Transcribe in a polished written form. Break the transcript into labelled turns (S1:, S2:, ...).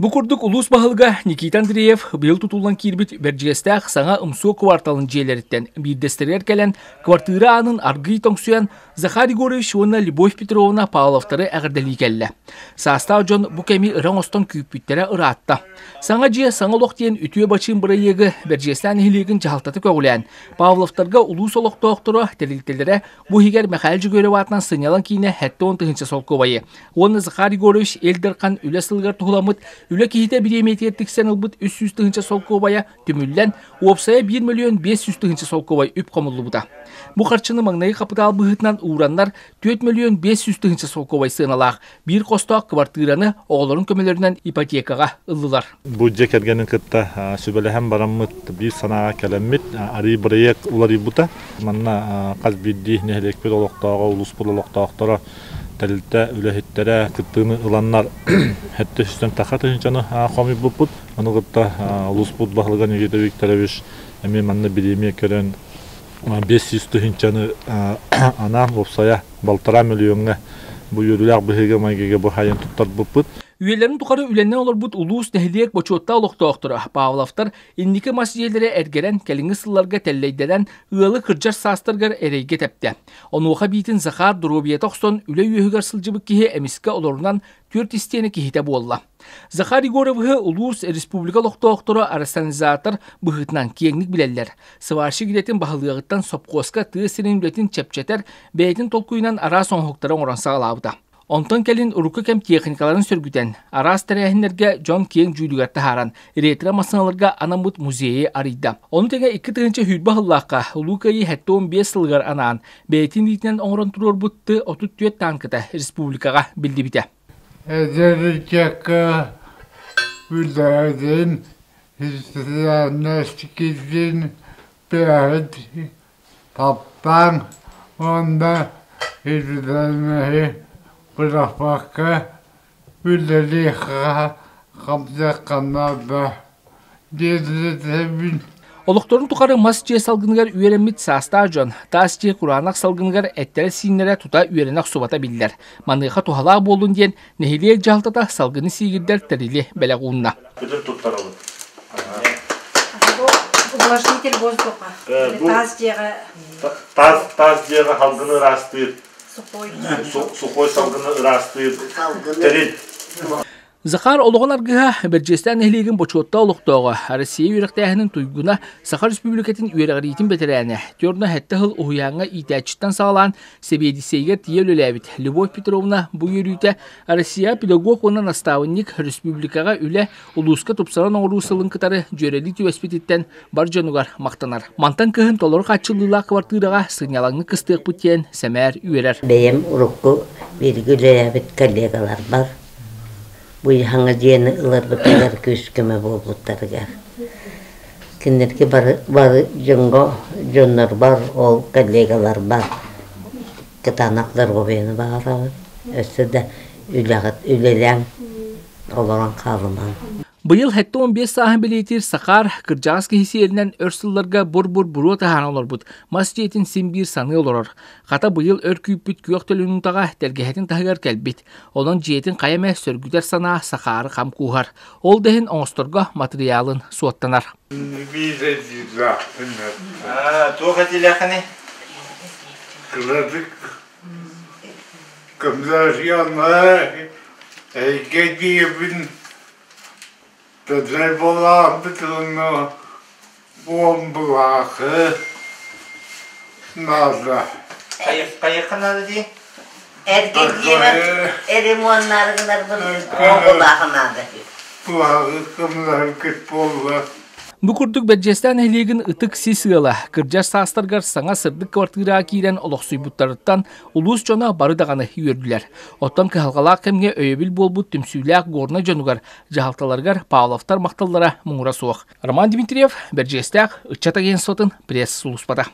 S1: Бу курдук улуус баһылыга Никита Андреев быйыл тутуллан киирбит Бэрдьигэстээх саҥа ымсуо кварталын дьиэлэриттэн биирдэстэригэр кэлэн квартира аанын аргыый тоҥсуйан Захар Егорович уонна Любовь Петровна Павловтары эҕэрдэлии кэллэ. Саастаах дьон бу кэми ыра оҥостон күүппүттэрэ ыраатта. Саҥа дьиэ, саҥа олох диэн үтүө бачыым бырайыагы Бэрдьигэстээх нэһилиэгин дьаһалтата көҕүлээн, Павловтарга улуус олохтоохторо, тэрилтэлэрэ бу иһигэр Михаил Дьөгүөрөв аатынан сынньалаҥ киинэ 70 тыһыынча солкуобайы уонна Захар Егорович Ил Дархан үлэ сылыгар туһуламмыт үлэ киһитэ бириэмийэтигэр тиксэн ылбыт 300 тыһыынча солкуобайа түмүллэн, уопсайа 1 миллион 500 тыһыынча солкуобай үп хомуллубута. Бу харчыны маҥнайгы хапытаал быһыытынан уураннар 4 миллион 500 тыһыынча солкуобай сыаналаах биир хостоох кыбартыыраны оҕолорун көмөлөрүнэн ипотекаҕа ыллылар.
S2: Бу дьиэ кэргэнин кытта сүбэлэһэн бараммыт биир санааҕа кэлэммит арыы бырайыак уларыйбыта. Манна хас биирдии нэһилиэкпит олохтооҕо, улууспут олохтоохторо, тэрилтэ үлэһиттэрэ кыттыыны ыланнар сэттэ сүүстэн тахса тыһыынчаны хомуйбуппут. Ону кытта улууспут баһылыга Никита Викторович эмиэ манна бириэмийэ көрөн 500 тыһыынчаны анаан уопсайа балтараа мөлүйүөҥҥэ бу үөрүүлээх быһыыга-майгыга бу хайан туттарбыппыт.
S1: Үйэлэрин тухары үлэнэн олорбут улуус, нэһилиэк бочуоттаах олохтоохторо Павловтар инники мас дьиэлэрэ эргэрэн, кэлиҥҥи сылларга тэллэйдэнэн, ыалы кырдьар саастарыгар эрэйгэ тэптэ. Онуоха биитин Захар доруобуйата охсон үлэ үөһүгэр сылдьыбыт киһи эмискэ олорунан түөрт истиэнэ киһитэ буолла. Захар Егоровиһы улуус, республика олохтоохторо рационализатор быһыытынан киэҥник билэллэр. Сварщик идэтин баһылыаҕыттан сопхуоска тыа сирин үлэтин чэпчэтэр, бэйэтин толкуйунан араас оҥоһуктары оҥорон саҕалаабыта. Онтон кэлин урукку кэм техникаларын сөргүтэн, араас тэрээһиннэргэ дьон киэҥ дьүүлүгэр таһааран, ретро массыыналарга анаммыт музейы арыйда. Ону тэҥэ 2020 сыллаахха Улуу Кыайыы 75 сылыгар анаан, бэйэтин илиитинэн оҥорон туруорбут Т-34 танката республикаҕа биллибитэ.
S3: Эдэр ыччакка үлэһитин, социальнай бэйэҕит таптааҥ уонна ирдэнэһи бырахпакка үлэлиэххэ хамсыахха наада диэн
S1: Олохторун тухары мас дьиэ салгыныгар үөрэммит саастаах дьон таас дьиэ кураанах салгыныгар эттэрэ-сииннэрэ тута үөрэнэ охсубата биллэр. Маныаха туһалаах буоллун диэн нэһилиэк дьаһалтата салгыны сиигирдэр тэрили бэлэх уунна.
S2: Бүтүн туттарабыт.
S4: Увлажнитель воздуха. Таас дьиэҕэ
S2: таас таас дьиэҕэ салгыны ыраастыыр.
S4: Сухой.
S2: Сухой салгыны ыраастыыр тэрил.
S1: Захар олоҕун аргыһа Бэрдьиэстээх нэһилиэгин бочуоттаах олохтооҕо, Россия үөрэхтээһинин туйгуна, Саха Республикатын үөрэҕириитин бэтэрээнэ, Терна сэттэ сыл уһуйааҥҥа иитээччиттэн саҕалаан сэбиэдиссэйигэр тиийэ үлэлээбит Любовь Петровна бу үөрүүтэ Россия педагог уонна наставник республикаҕа үлэ улууска тупсаран оҥоруу сылын кытары дьүөрэлии түбэспититтэн бар дьонугар махтанар. Мантан кыһын толору хааччыллыылаах кыбартыыраҕа сынньалаҥнык кыстыахпыт диэн сэмээр үөрэр.
S5: Бэйэм урукку бииргэ үлэлээбит коллегаларбар бу саҥа дьиэни ыларбытыгар күүс-көмө буолбуттарыгар кинилэргэ бары бары дьоҥҥо дьоннорбор ол коллегаларбар кытаанах доруобуйаны баҕарабын өссө да үлэҕит үлэлээҥ олорон хаалымаҥ.
S1: Быйыл 75 сааһын бэлиэтиир Сахаар кырдьаҕас киһи сиэринэн өр сылларга бур-бур буруо таһааран олорбут мас дьиэтин син биир саныы олорор. Хата быйыл өр күүппүт күөх төлөнүн утаҕа тэлгэһэтин таһыгар кэлбит. Онон дьиэтин хайа эмэ сөргүтэр санаа Сахаары хам кууһар. Ол да иһин оҥосторго матырыйаалын суоттанар.
S6: Туох этилээххиний?
S3: Кыратык Көмөлөһүөмэ эйгэ диэбин төдүй буолаахпытына буомбулаахы наада.
S6: Хайыахха наада дии?
S5: Эргэ дьиэбэр ремоннаары гынарбын буомбулаахы наада.
S3: Туһаҕы көмөлөһөргүт буолла.
S1: Бу курдук Бэрдьиэстээх нэһилиэгин ытык сис ыала кырдьар саастарыгар саҥа сырдык квартираҕа киирэн олохсуйбуттарыттан улуус дьоно бары даҕаны үөрдүлэр. Оттон кыһалҕалаах кэмҥэ өйөбүл буолбут түмсүүлээх Горнай дьонугар, дьаһалталарыгар Павловтар махталлара муҥура суох. Роман Дмитриев, Бэрдьиэстээх ыччат агентствотын пресс-сулууспата.